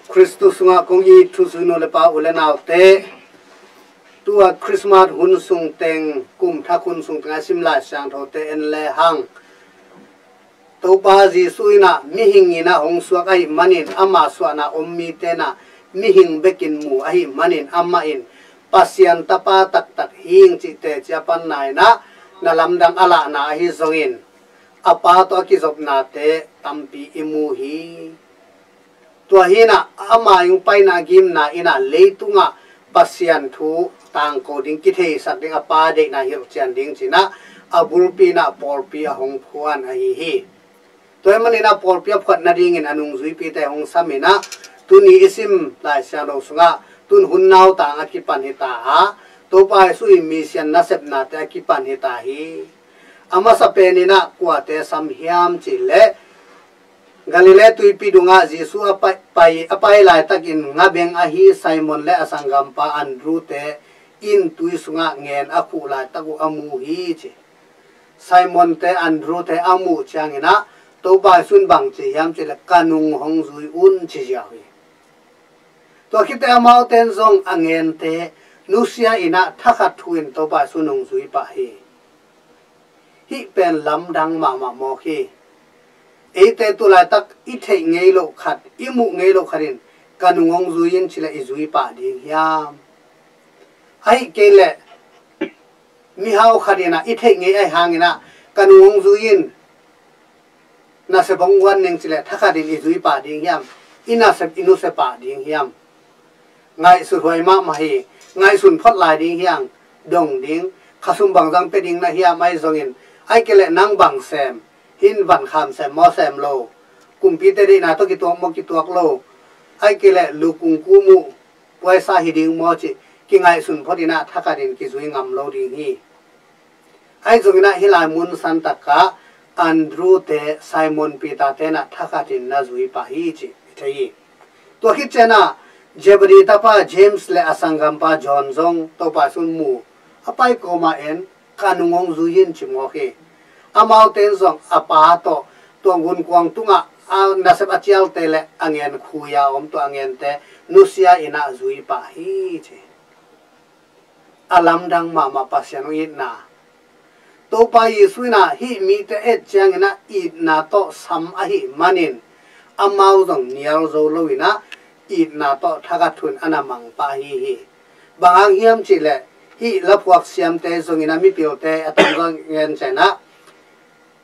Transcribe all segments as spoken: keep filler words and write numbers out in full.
Khristu sungah kong it thuzui nu le pa, u le naute, tua Christmas hun sung teng, kum thak hun sung teng a sim Lai Siangthote en le hang, Topa Jesuh in ah mihing in ah hong suak ahih manin, ama suahna om mite in ah mihing bekin mu ahih manin, amah in Pasian Tapa taktak hing cih teci a panna in ah na lamdang a lahna ahi zongin, a Pa tawh a kizopnate tampi i mu hi. Tua hi in ah ama hong paina gimna in ah leitungah Pasian thu tangko ding, kitheisak ding, a Pa deihna hilhcian ding ci-in ah a bulpi in ah pawlpi a hong phuan ahi hi. Tua ahih manin ah pawlpi a phuat nadingin a nungzuipite hong sam in ah, tuni i sim Lai Siangtho sungah tun hun nautang a kipan hi ta a, Topa Jesuh in misian nasepnate a kipan hi ta hi. A masa pen in ah kuate sam hiam cih leh, Galilee tuipi dungah Jesuh a pai, pai, a pai laitakin ngabeng ahi Simon le a sanggampa Andrew-te in tui sungah ngen a khuh laitak uh a mu hi ci. Simon-te, Andrew-te a muh ciangin ah Topa Jesuh in bang ci hiam cih leh, "Ka nung hong zui un," ci ziau hi. Tua khit teh amaute in zong a ngente nusia in ah thakhat thu in Topa Jesuh in hong zui pah hi. Hih pen lamdang mahmah mawk hi. Eite tu laitak i theih ngei loh khat, i muh ngei loh khat in, "Ka nung hong zui in," ci leh i zui pah ding hiam? Ahih kei leh mihau khat in ah i theih ngei ahih hangin ah, "Ka nung hong zui in, nasep hong guan ning," ci leh thakhat in i zui pah ding hiam? I nasep i nusia pah ding hiam? Ngaihsut huai mahmah hi. Ngaihsun phot lai ding hiam? Dong ding. Khasum bangzah pia ding na hiam? Ahi zongin, "Ahih kei leh nang bang sem? Hih van kham sem maw, sem lo? Kumpite deihna tawh kituak maw, kituak lo? Ahih kei leh lu kung kum uh puaisa hi ding maw?" ci kingaihsun phot in ah thakhat in kizui ngam lo ding hi. Ahi zongin ah hih lai mun santak ah Andrew-te, Simon Peter-te in ah thakhat in na zui pah hi cih i thei hi. Tua khit ciangin ah Zebedee tapa James le a sanggampa John zong Topa Jesuh in mu a, pai kawm ah en, "Ka nung hong zui in," ci mawk hi. Amaute in zong a pa tawh tua gunkuang tungah a nasep a cialte le a ngen khui a om tua a ngente nusia in ah zui pah hi ci. A lamdang mahmah Pasian hong itna. Topa Jesuh in ah hih mite et ciangin ah itna tawh sam ahih manin, amau zong nial zo lo in ah itna tawh thakhat thu in a na mang pah ahi hi. Bang hang hiam cih leh, hih laphuak siamte zongin ah mipilte a tamzaw ngen ciangin ah,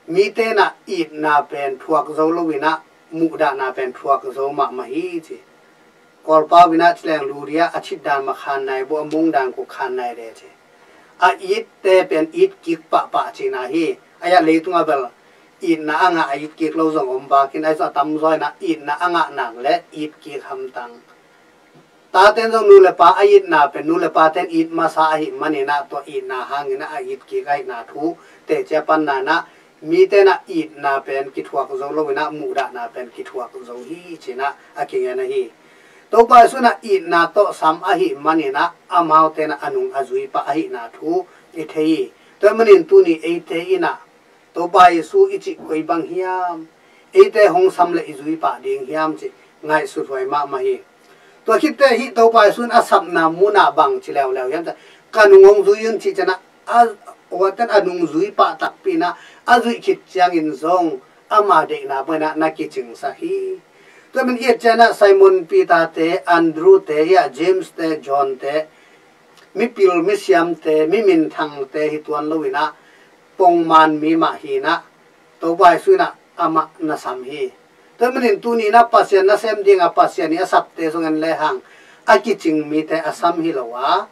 mite in ah itna pen thuak zo lo in ah muhdahna pen thuak zo mahmah hi ci. Kawlpau in ah ci leng, luria a citdan ma khan nai bo, a mungdan kuk khan nai de ci. A itte pen it kik pahpah cihna hi. Ahi a, leitungah bel itna a ngah a it kik lo zong om bakin, ahi zong a tamzaw in ah itna a ngah nak leh it kik hamtang. Tate in zong nu le pa a itna pen nu le pate in it masa ahih manin ah, tua itna hangin ah a it kik ahihna thu teci a panna in ah, mite in ah itna pen kithuak zo lo in ah muhdahna pen kithuak zo hi ci-in ah a kingen ahi. Topa Jesuh in ah itna tawh sam ahih manin ah amaute in ah a nung a zui pah ahihna thu i thei hi. Tua ahih manin tuni eite in ah Topa Jesuh i cih koi bang hiam? Eite hong sam leh i zui pah ding hiam cih ngaihsut huai mahmah hi. Tua khit teh hih Topa Jesuh in a sapna mun ah bang ci leuleu hiam cih leh, "Ka nung hong zui un," cih ciangin ah, a, a, tua teng a nung zui pah takpi in ah a zuih khit ciangin zong ama deihna bang in ah na kicingsak hi. Tua ahih manin i et ciangin ah Simon Peter-te, Andrew-te, hih ah James-te, John-te, mipil misiamte, mi minthangte hi tuan lo in ah, pongman mi mah hi in ah, Topa Jesuh in ah amah na sam hi. Tua ahih manin tuni in ah Pasian nasem ding a Pasian in a sapte zong en lehang, a kicing mite a sam hi lo a,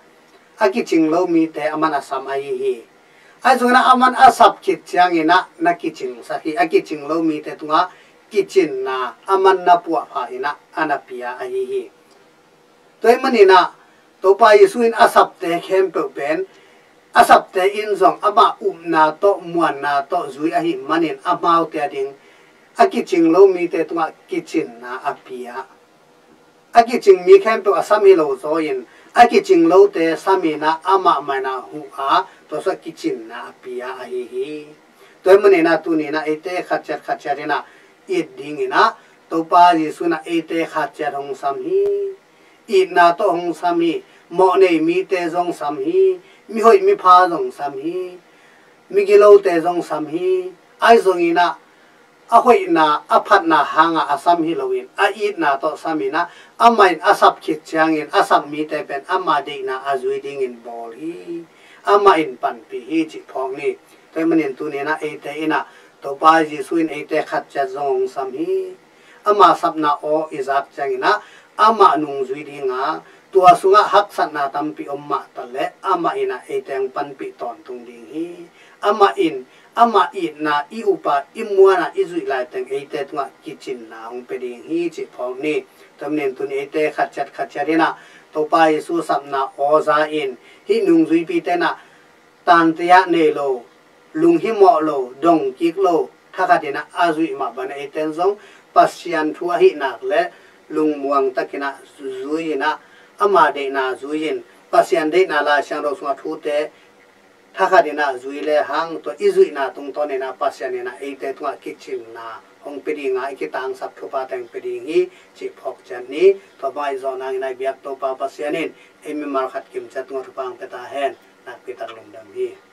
a kicing lo mite aman a sam ahi hi. Ahi zongin ah aman a sap khit ciangin ah na kicingsak hi. A kicing lo mite tungah kicinna aman na puahpha in ah a na pia ahi hi. Tua ahih manin ah Topa Jesuh in a sapte khempeuh pen, a sapte in zong amah upna tawh, muanna tawh zui ahih manin amaute ading a kicing lo mite tungah kicinna a pia. A kicing mi khempeuh a sam hi lo zaw in, a kicing lote sam in ah amah mah in ah huh a, tua sungah kicinna a pia ahi hi. Tua ahih manin ah tuni in ah eite khat ciat khat ciat in ah it ding in ah, Topa Jesu in ah eite khat ciat hong sam hi. Itna tawh hong sam hi. Mawhnei mite zong sam hi. Mihoih mipha zong sam hi. Migilote zong sam hi. Ahi zongin ah a hoihna, a phatna hangah a sam hi loin, a itna tawh sam in ah, amah in a sap khit ciangin a sap mite pen ama deihna a zui dingin bawl hi. Amah in panpih hi cih phawk ni. Tua ahih manin tuni in ah eite in ah Topa Jesu in eite khat ciat zong hong sam hi. Ama sapna aw i zak ciangin ah amah nungzui ding a, tua sungah haksatna tampi om mah ta leh amah in ah eite hong panpih tawntung ding hi. Amah in amah itna, i upa, i muanna i zuih laiteng eite tungah kicinna hong pia ding hi cih phawk ni. Tua ahih manin tuni eite khat ciat khat ciat in ah Topa Jesu sapna aw za in, hih nungzuipite in ah tante ah nei lo, lunghimawh lo, dong kik lo, thakhat in ah a zuih mah bangin eite in zong Pasian thu ahih nak leh lungmuang takin ah zui in ah, ama deihna zui in, Pasian deihna Lai Siangtho sungah thute thakhat in ah zui lehang, tua i zuihna tungtawn in ah Pasian in ah eite tungah kicinna hong pia ding a, i kitangsap thupha teng pia ding hi cih phawk ciat ni. Tua bang i zawh nangin ah i biak Topa Pasian in ei mimal khat kim ciat tungah thupha hong pia ta hen. Nakpi tak lungdam hi.